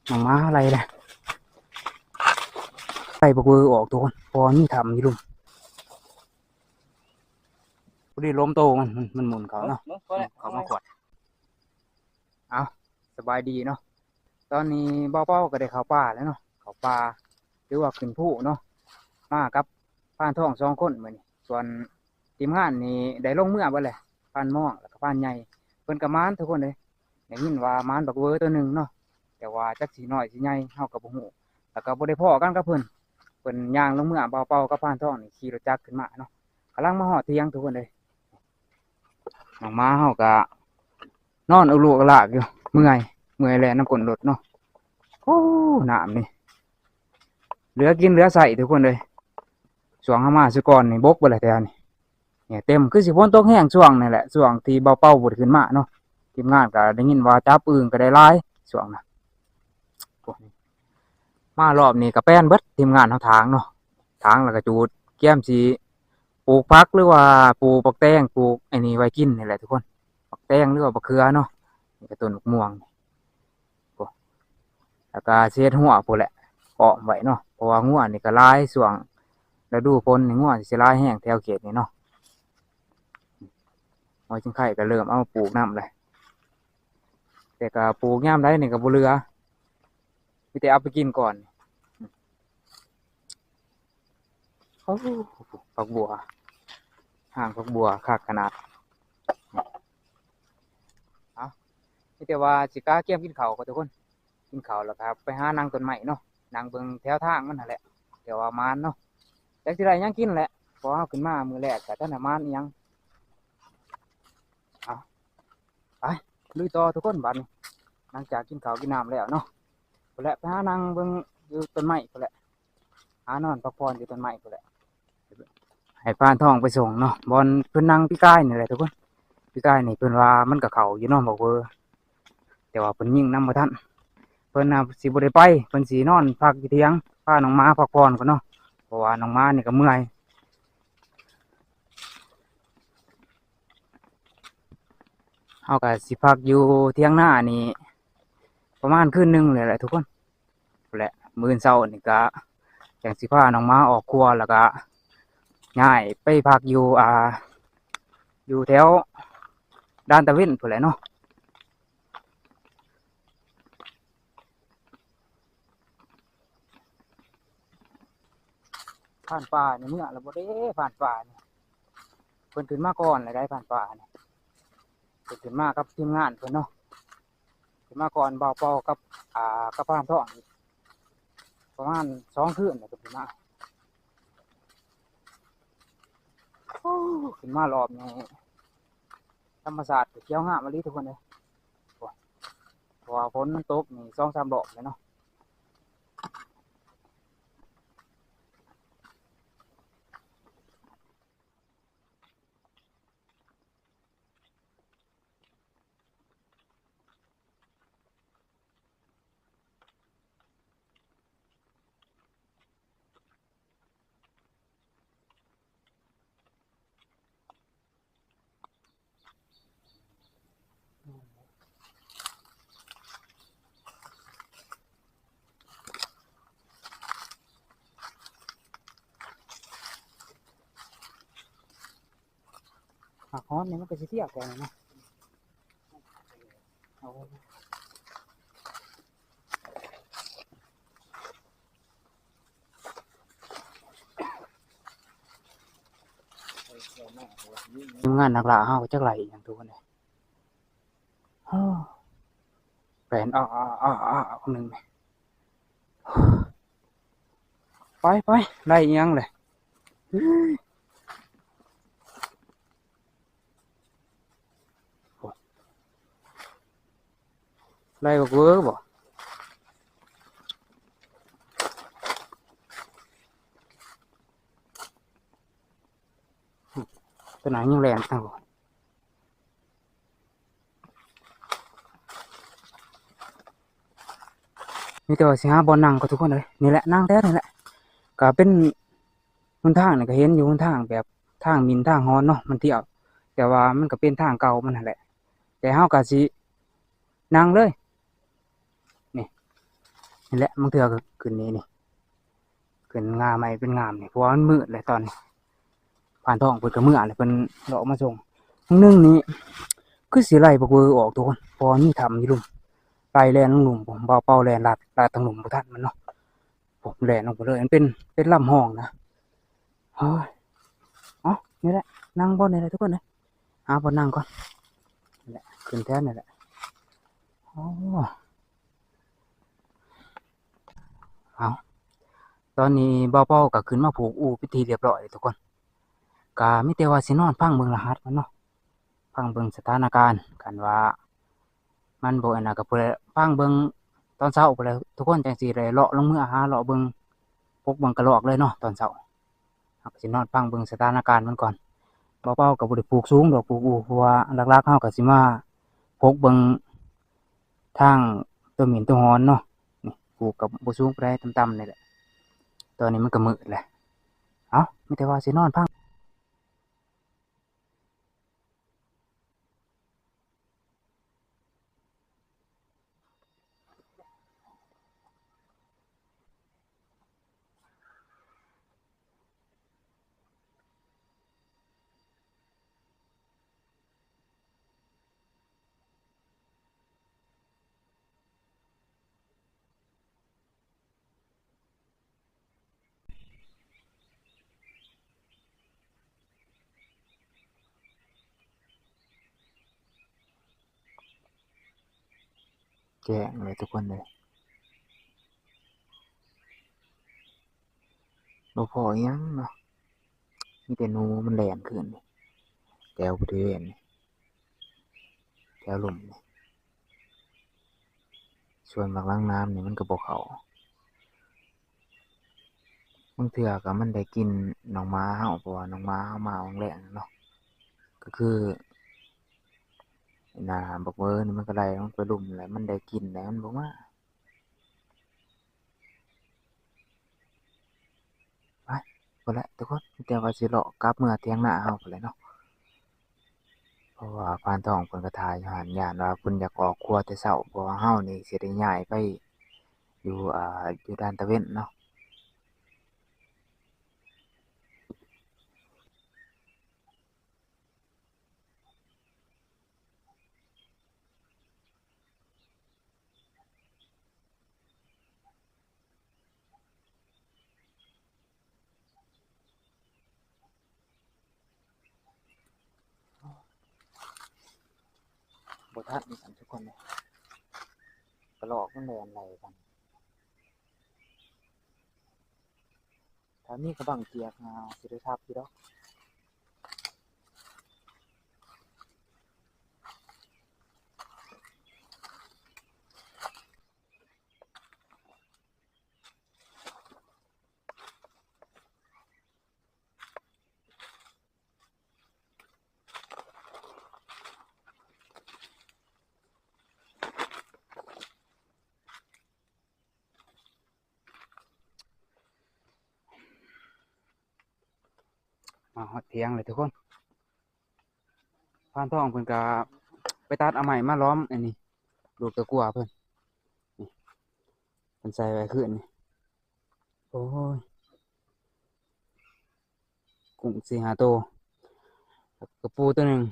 ນ້ອງໝາໄລ່ແລ້ວ ໄລ່ບັກເວີອອກທຸກຄົນ ເພາະວ່າມີຖ້ຳຢູ່ລຸ່ມ. ພໍດີລົມໂຕມັນ ມັນ ມັນໝູນເຂົ້າເນາະ ເອີ ເຂົ້າມາຂວດ. ເອົ້າ ສະບາຍດີເນາະ ຕອນນີ້ບ່າວເປົາກໍໄດ້ເຂົ້າປ່າແລ້ວເນາະ ເຂົ້າປ່າ ຫຼືວ່າຂຶ້ນພູເນາະ ມາກັບພານທອງສອງຄົນມື້ນີ້. ສ່ວນທີມງານນີ້ໄດ້ລົງເມືອເບິດແລ້ວ ພານມອງ ແລ້ວກໍພານໃຫຍ່ ເພິ່ນກໍໝານທຸກຄົນເດ້. ໄດ້ຍິນວ່າໝານບັກເວີໂຕໜຶ່ງເນາະ ແຕ່ວ່າຈັກຊິນ້ອຍຊິໃຫຍ່ເຮົາກໍບໍ່ຮູ້ ແລ້ວກໍບໍ່ໄດ້ພໍ້ກັນກັບເພິ່ນ. ເພິ່ນຍ່າງລົງເມືອ ບ່າວເປົາກັບພານທອງນີ້ຂີ່ລົດຈັກຂຶ້ນມາເນາະ ກຳລັງມາຮອດຖຽງທຸກຄົນເອີຍ. ນ້ອງໝາເຮົາກໍນອນອຸລຸອະລາກຢູ່ ເມື່ອຍ ເມື່ອຍແລ່ນນຳກົ້ນລົດເນາະ. ໂອ້ ນ້ຳນີ້ເຫຼືອກິນເຫຼືອໃຊ້ທຸກຄົນເອີຍ. ຊ່ວງເຮົາມາຊຸກ່ອນນີ້ບົກເບິດແລ້ວແຖວນີ້ ແໜ້ເຕັມ ຄືຊິຝົນຕົກແຮງຊ່ວງນີ້ແຫຼະ ຊ່ວງທີ່ບ່າວເປົາບໍ່ໄດ້ຂຶ້ນມາເນາະ. ທີມງານກໍໄດ້ຍິນວ່າຈັບອຶ່ງກໍໄດ້ຫຼາຍຊ່ວງນະ. ມາລອບນີ້ກໍແປນເບິດ ທີມງານເຮົາຖາງເນາະ ຖາງແລ້ວກໍຈູດ ກຽມຊິປູກຜັກ ຫຼືວ່າປູກບັກແຕງ ປູກໄອ້ນີ້ໄວ້ກິນນີ້ແຫຼະທຸກຄົນ ບັກແຕງ ຫຼືວ່າບັກເຂືອເນາະ. ນີ້ກໍຕົ້ນບັກມ່ວງ ໂອ້ ແລ້ວກໍເສດຮົ້ວພຸ້ນແຫຼະ ອ້ອມໄວ້ເນາະ ເພາະວ່າງົວນີ້ກໍຫຼາຍ ຊ່ວງລະດູຝົນນີ້ງົວຊິຫຼາຍແຮງແຖວເຂດນີ້ເນາະ. ຫົວຊິງໄຄກໍເລີ່ມເອົາມາປູກນຳແລ້ວ ແຕ່ກໍປູກຍາມໃດນີ້ກໍບໍ່ເຫຼືອ ມີແຕ່ເອົາໄປກິນກ່ອນ. ໂອ້ ຜັກບົວ ຮ່າງຜັກບົວຄັກຂະໜາດ. ເອົ້າ ມີແຕ່ວ່າຊິກະກຽມກິນເຂົ້າກ່ອນທຸກຄົນ ກິນເຂົ້າແລ້ວກໍໄປຫານັ່ງຕົ້ນໄມ້ເນາະ ນັ່ງເບິ່ງແຖວທາງມັນຫັ້ນແຫຼະ ແຕ່ວ່າໝານເນາະ ຈັກຊິໄດ້ຫຍັງກິນແຫຼະ ເພາະເຮົາຂຶ້ນມາມື້ແລກກໍທັນໄດ້ໝານອີ່ຫຍັງ. ເອົາ ໄປລຸຍຕໍ່ທຸກຄົນ ບາດນີ້ ຫຼັງຈາກກິນເຂົ້າກິນນ້ຳແລ້ວເນາະ ພຸ້ນແຫຼະ ໄປຫານັ່ງເບິ່ງຢູ່ຕົ້ນໄມ້ພຸ້ນແຫຼະ ຫານອນພັກຜ່ອນຢູ່ຕົ້ນໄມ້ພຸ້ນແຫຼະ ໃຫ້ພານທອງໄປສົ່ງເນາະ ບ່ອນເພິ່ນນັ່ງປີກາຍນີ້ແຫຼະທຸກຄົນ. ປີກາຍນີ້ເພິ່ນວ່າມັນກໍເຂົ້າຢູ່ເນາະ ບັກເວີ ແຕ່ວ່າເພິ່ນຍິງນຳບໍ່ທັນ ເພິ່ນນະຊິບໍ່ໄດ້ໄປ ເພິ່ນຊິນອນພັກຢູ່ຖຽງ ພານ້ອງໝາພັກຜ່ອນກ່ອນເນາະ ເພາະວ່ານ້ອງໝານີ້ກໍເມື່ອຍ. ເຮົາກໍຊິພັກຢູ່ຖຽງນານີ້ປະມານຄືນໜຶ່ງນີ້ແຫຼະທຸກຄົນ ພຸ້ນແຫຼະ ມື້ອື່ນເຊົ້ານີ້ກະຈັ່ງຊິພານ້ອງໝາອອກຄົວ ແລ້ວກະຍ້າຍໄປພັກຢູ່ ອ່າ ຢູ່ແຖວດ່ານຕາເວັນພຸ້ນແຫຼະເນາະ. ພານປ່ານີ້ເມືອແລ້ວບໍ່ເດ້ ພານປ່ານີ້ ເພິ່ນຂຶ້ນມາກ່ອນແລ້ວໄດ໋ ພານປ່ານີ້ ເພິ່ນຂຶ້ນມາກັບທີມງານເພິ່ນເນາະ ຂຶ້ນມາກ່ອນບ່າວເປົາກັບ ອ່າ ກັບພານທອງອີກ ປະມານສອງຄືນແລ້ວເພິ່ນຂຶ້ນມາ. ໂອ້ ຂຶ້ນມາລອບນີ້ທຳມະຊາດກໍຂຽວງາມອີ່ຫຼີທຸກຄົນເອີຍ ໂອ້ ເພາະວ່າຝົນມັນຕົກນີ້ສອງສາມລອບແລ້ວເນາະ. ຫາກຮ້ອນນີ້ມັນກໍຊິທຽບແຕ່ນີ້ນະ. ທີມງານນັກລ່າເຮົາກໍຈັກໄລ່ອີ່ຫຍັງທຸກຄົນເດ້. ແປນ ອາ ອາ ອາ ອາ ຄົນໜຶ່ງນີ້ ໄປ ໄປ ໄລ່ອີ່ຫຍັງແຫຼະ. ໄລ່ບັກເວີບໍ? ຕົວນັ້ນຍັງແລ່ນຕາມ. ມີແຕ່ວ່າຊິຫາບ່ອນນັ່ງກ່ອນທຸກຄົນເອີຍ. ນີ້ແຫຼະ ນັ່ງແຖວນີ້ແຫຼະ. ກະເປັນຫົນທາງນີ້ ກະເຫັນຢູ່ ຫົນທາງແບບທາງໝິ່ນທາງຫອນເນາະ ມັນທຽວ ແຕ່ວ່າມັນກະເປັນທາງເກົ່າມັນຫັ້ນແຫຼະ. ແຕ່ເຮົາກະຊິນັ່ງເລີຍ. ນີ້ ນີ້ແຫຼະ ບາງເທື່ອກໍຂຶ້ນນີ້ ນີ້ ຂຶ້ນງ່າໃໝ່ເປັນງ່າມນີ້ ເພາະວ່າມັນມືດແຫຼະຕອນນີ້. ພານທອງເພິ່ນກໍເມືອແຫຼະ ເພິ່ນເລາະມາສົ່ງ. ມື້ໜຶ່ງນີ້ຄືຊິໄລ່ບັກເວີອອກທຸກຄົນ ເພາະວ່າມີຖ້ຳຢູ່ລຸ່ມ ໄລ່ແລ່ນລົງລຸ່ມ. ບ່າວເປົາແລ່ນລັດ ລັດທາງລຸ່ມບໍ່ທັນມັນເນາະ ໂອ້ ແລ່ນລົງໄປເລີຍ. ມັນເປັນ ເປັນລຳຮ່ອງນະ. ເຮີ້ຍ ເອົ້າ ນີ້ແຫຼະ ນັ່ງບ່ອນນີ້ແຫຼະທຸກຄົນເອີຍ ຫາບ່ອນນັ່ງກ່ອນ. ນີ້ແຫຼະ ຂຶ້ນແຖວນີ້ແຫຼະ. ໂອ້ ເອົາ ຕອນນີ້ບ່າວເປົາກໍຂຶ້ນມາຜູກອູ່ເປັນທີ່ຮຽບຮ້ອຍແລ້ວທຸກຄົນ. ກໍມີແຕ່ວ່າຊິນອນຟັງເບິ່ງລະຫັດມັນເນາະ ຟັງເບິ່ງສະຖານະການ. ຄັນວ່າມັນບໍ່ອັນນັ້ນກໍພຸ້ນແຫຼະ ຟັງເບິ່ງຕອນເຊົ້າພຸ້ນແຫຼະທຸກຄົນ ຈັ່ງຊິໄດ້ເລາະລົງເມືອຫາເລາະເບິ່ງ ປົກເບິ່ງກະລອກເລີຍເນາະຕອນເຊົ້າ. ເຮົາກໍຊິນອນຟັງເບິ່ງສະຖານະການມັນກ່ອນ. ບ່າວເປົາກໍບໍ່ໄດ້ຜູກສູງດອກ ຜູກອູ່ ເພາະວ່າຫຼັກໆເຮົາກໍຊິມາປົກເບິ່ງທາງຕົວໝິ່ນຕົວຫອນເນາະ. ນີ້ຜູກກໍບໍ່ສູງປານໃດ ຕ່ຳໆນີ້ແຫຼະ. ຕອນນີ້ມັນກໍມືດແຫຼະ ເອົ້າ ມີແຕ່ວ່າຊິນອນຟັງ. ແຈ້ງເລີຍທຸກຄົນເອີຍ ບໍ່ພໍອີ່ຫຍັງເນາະ ມີແຕ່ໜູມັນແລ່ນຂຶ້ນແຖວບໍລິເວນນີ້ ແຖວລຸ່ມນີ້. ສ່ວນບັກລັງນ້ຳນີ້ມັນກໍບໍ່ເຂົ້າ ບາງເທື່ອກໍມັນໄດ້ກິ່ນນ້ອງໝາເຮົາ ເພາະວ່ານ້ອງໝາເຮົາມາຫວ່າງແລ້ງເນາະ ກໍຄືໜ້າບັກເວີນີ້ມັນກໍໄລ່ລົງໄປລຸ່ມແລ້ວ ມັນໄດ້ກິ່ນແລ້ວມັນບໍ່ມາ. ໄປ ພຸ້ນແຫຼະທຸກຄົນ ມີແຕ່ວ່າຊິເລາະກັບເມືອຖຽງນາເຮົາພຸ້ນແຫຼະເນາະ ເພາະວ່າພານທອງເພິ່ນກໍຖ້າຢູ່ຫັ້ນ ຢ້ານວ່າເພິ່ນຢາກອອກຄົວແຕ່ເຊົ້າ ເພາະວ່າເຮົານີ້ຊິໄດ້ຍ້າຍໄປຢູ່ ອ່າ ຢູ່ດ່ານຕາເວັນເນາະ. ບໍ່ທັນກັນທຸກຄົນເລີຍ ກະລອກມັນແລ່ນໄລ່ກັນ. ຖ້າມີກະບັງກຽກ ອ່າ ຊິໄດ້ທັບຢູ່ດອກ. ມາຮອດຖຽງແລ້ວທຸກຄົນ ພານທອງເພິ່ນກະໄປຕັດເອົາໄມ້ມາລ້ອມອັນນີ້ ລູກຕະກົ່ວເພິ່ນ ນີ້ ເພິ່ນໃສ່ໄວ້ຄືນນີ້. ໂອ້ຍ ກຸ້ງສີ່ຫ້າໂຕ ແລ້ວກະປູໂຕໜຶ່ງ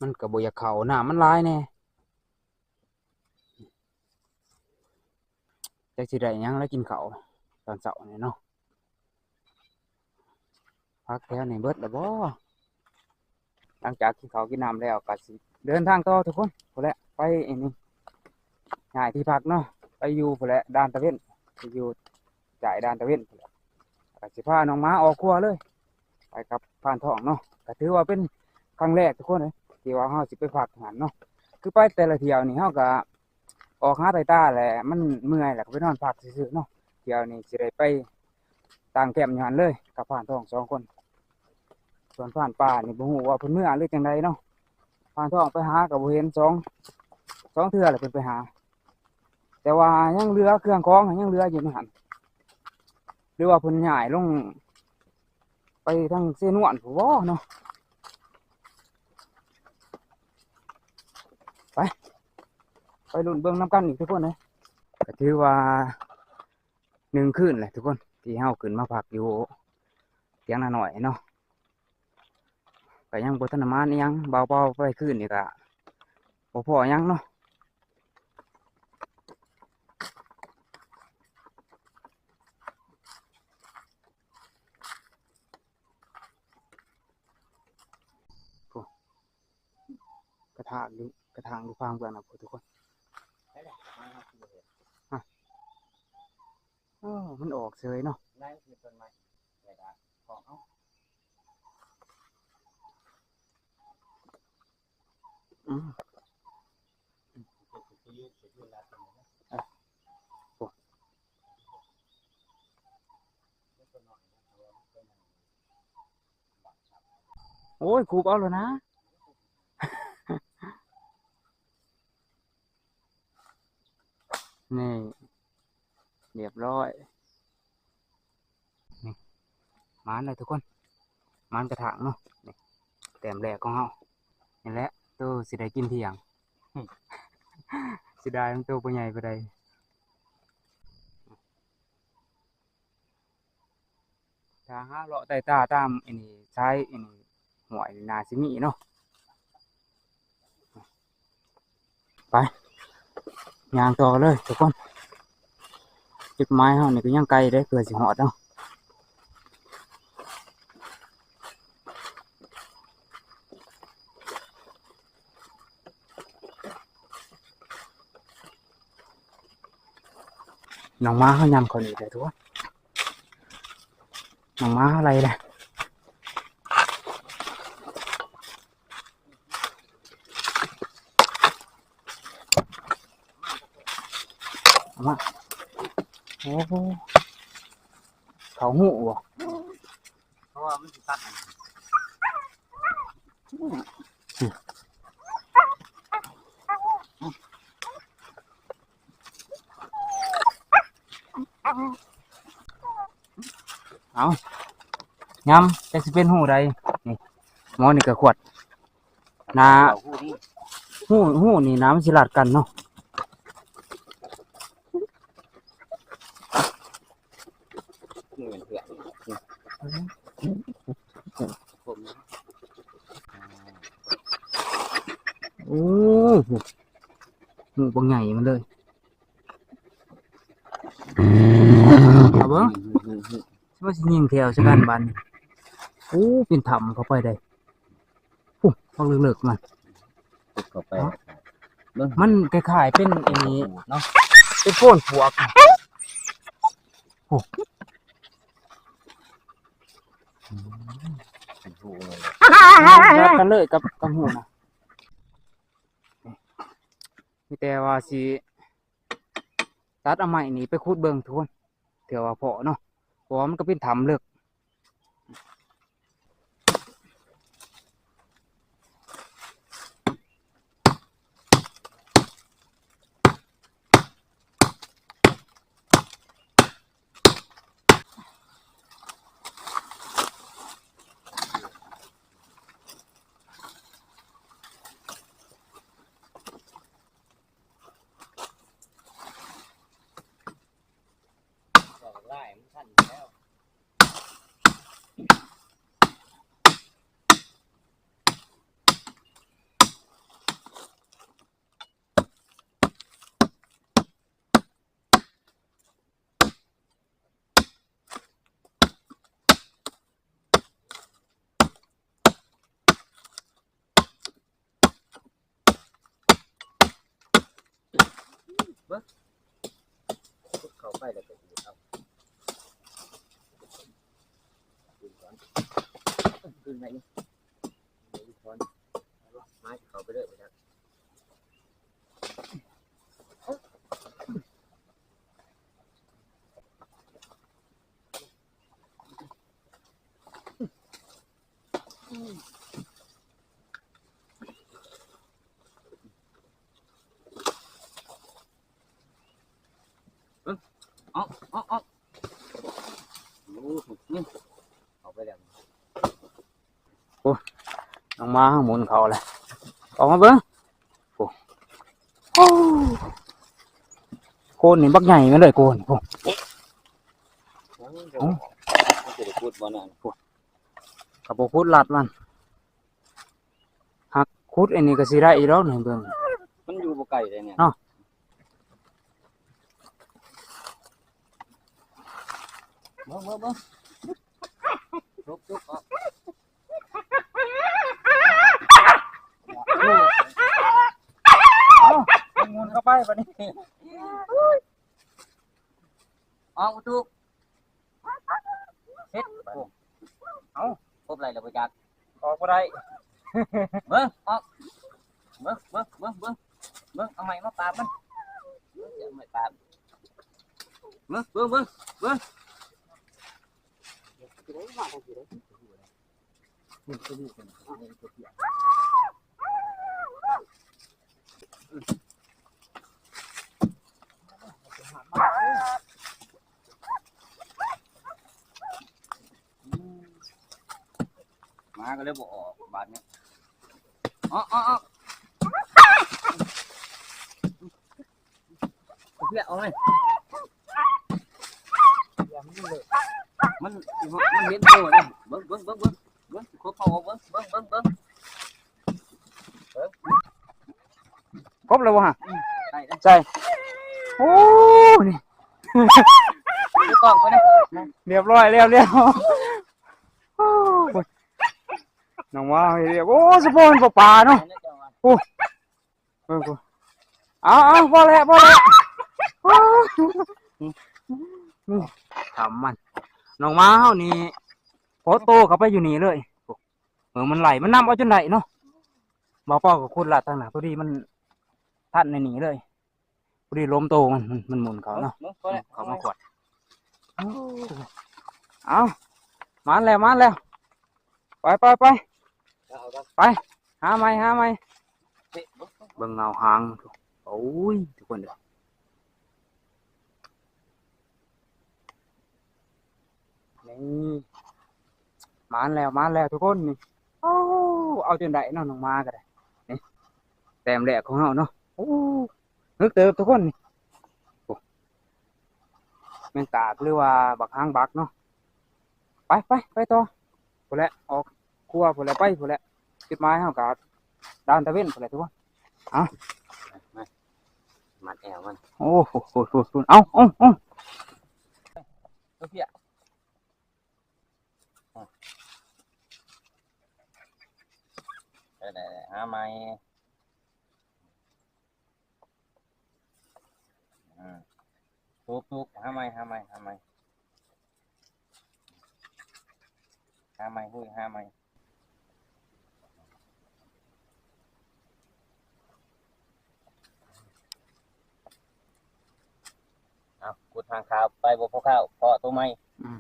ມັນກະບໍ່ຢາກເຂົ້າ ນ້ຳມັນຫຼາຍແດ່. ຈັກຊິໄດ້ຫຍັງແລ້ວກິນເຂົ້າຕອນເຊົ້ານີ້ເນາະ. ຜັກແຖວນີ້ເບິດແລ້ວບໍ່? ຫຼັງຈາກກິນເຂົ້າກິນນ້ຳແລ້ວກະຊິເດີນທາງຕໍ່ທຸກຄົນ ພຸ້ນແຫຼະ ໄປອັນນີ້ ຍ້າຍທີ່ພັກເນາະ ໄປຢູ່ພຸ້ນແຫຼະ ດ່ານຕາເວັນ ໄປຢູ່ຈ່າຍດ່ານຕາເວັນພຸ້ນແຫຼະ ກະຊິພານ້ອງໝາອອກຄົວເລີຍ ໄປກັບພານທອງເນາະ. ກະຖືວ່າເປັນຄັ້ງແລກທຸກຄົນເອີຍ ທີ່ວ່າເຮົາຊິໄປພັກຫັ້ນເນາະ ຄືໄປແຕ່ລະທ່ຽວນີ້ເຮົາກະ ອອກຫາໄຕ່ຕາແຫຼະ ມັນເມື່ອຍແຫຼະ ກໍໄປນອນພັກຊື່ໆເນາະ. ທ່ຽວນີ້ຊິໄດ້ໄປຕັ້ງແຄມຢູ່ຫັ້ນເລີຍກັບພານທອງສອງຄົນ. ສ່ວນພານປ່ານີ້ບໍ່ຮູ້ວ່າເພິ່ນເມືອຫຼືຈັ່ງໃດເນາະ. ພານທອງໄປຫາກໍບໍ່ເຫັນ ສອງ ສອງເທື່ອແລ້ວເພິ່ນໄປຫາ ແຕ່ວ່າຍັງເຫຼືອເຄື່ອງຂອງ ຍັງເຫຼືອຢູ່ໃນຫັ້ນ ຫຼືວ່າເພິ່ນຍ້າຍລົງ ໄປທາງເຊນວນພຸ້ນບໍ່ເນາະ. ไปลุ้นเบิ่งนำกันอีกทุกคนเอ้ย ก็ถือว่าหนึ่งคืนแหละทุกคน ที่เฮาขึ้นมาพักอยู่เถียงนาน้อยเนาะ ก็ยังบ่ทันได้หมานอิหยัง เบาๆ ไปคืนนี้ก็บ่พ้อหยังเนาะ โอ้ กระถางอยู่ กระถางอยู่ฟางเบิ่งนะทุกคน ฮะ โอ้ มันออกเฉยเนาะ อืม โอ้ย คูบเอาแล้วนะ นี่ เรียบร้อย นี่ หมานแล้วทุกคน หมานกระถางเนาะ นี่ แต้มแรกของเฮา นี่แหละ โตสิได้กินเที่ยง เสียดายมันโตบ่ใหญ่ปานใด ถ้าหาเลาะไต่ตาตามอันนี้ สายอันนี้ ห้วยนี่น่าสิมีเนาะ ไป ย่างต่อเลยทุกคน จุดหมายเฮานี่ก็ยังไกลเด้ เพื่อสิฮอดเนาะ น้องหมาเฮายำข้าวเหนียวได้ทุกคน น้องหมาเฮาไล่เลย เอามา โอ้โห เขาหูบ่ เพราะว่ามันสิตัด เอา ยำ จักสิเป็นหูใด นี่ หมอนี่ก็ขวด หน้า หูนี่ หู หูนี่หน้ามันสิลาดกันเนาะ นี่มันเพื่อน โอ้โห หูบักใหญ่มันเลย เอาเบิ่ง ว่าสิยิงแถวซะกันบาดนี้ โอ้ เป็นถ้ำเข้าไปได้ โอ้ ฟังลึกๆ มัน เข้าไป เนาะ เบิ่ง มันคล้ายๆ เป็นไอ้นี่เนาะ เป็นโพนปวก โอ้ เป็นหูเลย แบบกันเลยกับ กับหูนะ มีแต่ว่าสิตัดเอาไม้นี่ไปขุดเบิ่งทุกคน เทื่อว่าพ้อเนาะ เพราะว่ามันก็เป็นถ้ำเลิก เบิ่ง เข้าไปแล้วก็อืดเอา อืดก่อน อืดไหมนี่ อืดก่อน หาเข้าไปเลย เอา เอา เอา โอ้โห นี่ เข้าไปแล้ว โอ้ น้องหมาหมุนเข้าแล้ว ออกมาเบิ่ง โอ้ ໂອ້ ໂກນນີ້ບັກໃຫຍ່ມາເລີຍ ໂກນນີ້ ໂອ້ ມັນຊິໄດ້ຂຸດບໍ່ນັ້ນ ໂອ້ ກໍບໍ່ຂຸດລັດມັນ ຫາກຂຸດອັນນີ້ກໍຊິໄດ້ອີກດອກນີ້ ເບິ່ງ ມັນຢູ່ບໍ່ໄກເດ້ນີ້ເນາະ. ເບິ່ງ ເບິ່ງ ເບິ່ງ ຈົບ ຈົບ ອອກ ເອົ້າ ງຸ່ນເຂົ້າໄປບາດນີ້ ອອກບໍ່ຖືກ ເຮັດ ໂອ້ ເອົ້າ ຄົບໄລ່ແລ້ວບໍ່ຈັກ ອອກບໍ່ໄດ້ ເບິ່ງ ອອກ ເບິ່ງ ເບິ່ງ ເບິ່ງ ເບິ່ງ ເບິ່ງ ເອົາໄມ້ມາປາບມັນ ເອົາໄມ້ປາບ ເບິ່ງ ເບິ່ງ ເບິ່ງ ເບິ່ງ ໝາກໍເລີຍບໍ່ອອກບາດນີ້ ອອກ ອອກ ອອກ ເອົາເພຍອອກໄປ ມັນ ມັນເຫັນໂຕແລ້ວ ເບິ່ງ ເບິ່ງ ເບິ່ງ ເບິ່ງ ເບິ່ງ ຊິຄົບເອົາອອກ ເບິ່ງ ເບິ່ງ ເບິ່ງ ເບິ່ງ ຄົບແລ້ວບໍ່ຮະ? ອືມ ໃສ່ ໃສ່ ໂອ້ ນີ້ ຢູ່ກ້ອງຕົວນີ້ ຮຽບຮ້ອຍແລ້ວ ແລ້ວ ໂອ້ຍ ນ້ອງມາເຮັດວຽກ ໂອ້ ສະໂພກມັນປາໆເນາະ ໂອ້ ເບິ່ງພຸ້ນ ເອົາ ເອົາ ພໍແລ້ວ ພໍແລ້ວ ໂອ້ ທຳມັນ ນ້ອງມາເຮົານີ້ ໂອໂຕເຂົ້າໄປຢູ່ນີ້ເລີຍ ເບິ່ງມັນໄຫຼ ມັນນຳເອົາຈົນໄດ້ເນາະ ບໍ່ພໍກໍຂຸດລາດທາງໜ້າ ພໍດີມັນທັນໃນນີ້ເລີຍ ພໍດີລົມໂຕມັນ ມັນ ມັນໝູນເຂົ້າເນາະ ເບິ່ງ ພໍແລ້ວ ເຂົ້າມາຂວດ ເອົາ ມາແລ້ວ ມາແລ້ວ ໄປ ໄປ ໄປ ເອົາກ່ອນ ໄປ ຫາໃໝ່ ຫາໃໝ່ ເບິ່ງເງົາຫາງ ໂອ້ຍ ທຸກຄົນເດີ ນີ້ ມາແລ້ວ ມາແລ້ວທຸກຄົນນີ້ ໂອ້ ເອົາຈົນໄດ້ເນາະ ນ້ອງມາກໍໄດ້ ນີ້ ແຕ້ມແລກຂອງເຮົາເນາະ ໂອ້ ຮຶກເຕີບທຸກຄົນນີ້ ໂອ້ ແມງຕາກ ຫຼືວ່າບັກຫາງບັກເນາະ ໄປ ໄປ ໄປຕໍ່ ພຸ້ນແຫຼະ ອອກຄົວພຸ້ນແຫຼະ ໄປພຸ້ນແຫຼະ ຈຸດໝາຍເຮົາກໍດ່ານຕາເວັນພຸ້ນແຫຼະທຸກຄົນ ເອົາ ມາ ມັດແອວມັນ ໂອ້ໂຫ ເອົາ ເອົາ ເອົາ ເອົາເພຍ ອືມ ໄດ້ໆ ຫາໃໝ່ ອືມ ຖືກໆ ຫາໃໝ່ ຫາໃໝ່ ຫາໃໝ່ ຫາໃໝ່ ຫາໃໝ່ ຫາໃໝ່ ເອົາ ຂຸດຫາງຂາວໄປບໍ່ພໍຄາວ ພໍໂຕໃໝ່ ອືມ